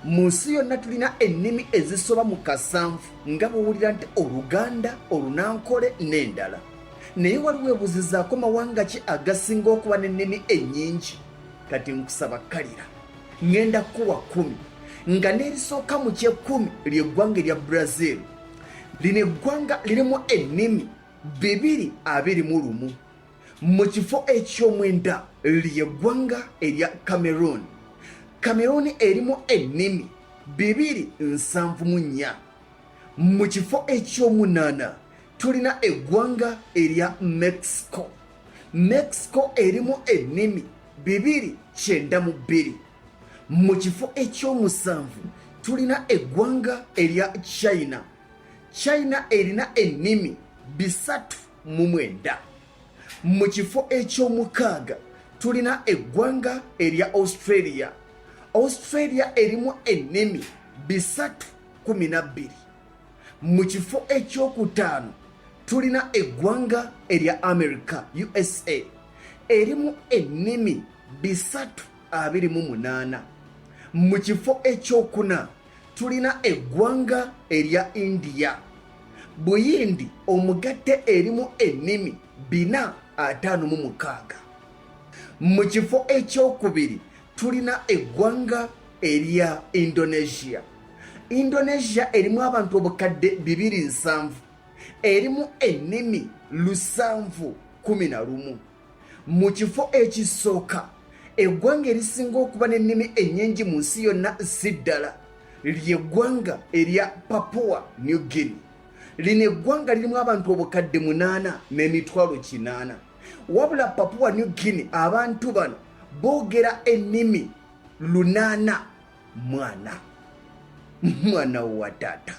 Mu nsi yonna tulina ennimi ezisoba mu 70, nga bw'owulira nti Oluganda, Olunankole n'endala. Naye wali weebuuzizaako mawanga ki agasinga okuba n'ennimi ennyingi? Kati nkusaba kkalira, ŋŋenda kukuwa 10, nga n'erisooka mu ky'ekkumi ly'eggwanga erya Brazil. Lino eggwanga lirimu ennimi 221. Mu kifo eky'omwenda ly'eggwanga erya Cameroon. Cameroon erimu ennimi 274. Mu kifo eky'omunaana tulina eggwanga erya Mexico. Mexico erimu ennimi 292. Mu kifo eky'omusanvu tulina eggwanga erya China. China erina ennimi 309. Mu kifo eky'omukaaga tulina eggwanga erya Australia. Australia erimu ennimi 312. Mu kifo ekyokutaano tulina eggwanga erya America, USA, erimu ennimi 328. Mu kifo ekyokuna tulina eggwanga erya India. Buyindi omugatte erimu ennimi 456. Mu kifo ekyokubiri tulina eggwanga erya Indonesia. Indonesia erimu abantu obukadde 270, erimu ennimi 711. Mu kifo ekisooka, eggwanga erisinga okuba n'ennimi ennyingi mu nsi yonna si ddala ly'eggwanga erya Papua New Guinea. Lino eggwanga lirimu abantu obukadde 8 n'emitwalo 800. Wabula Papua New Guinea abantu bano boogera ennimi 804. Mwana wa taata.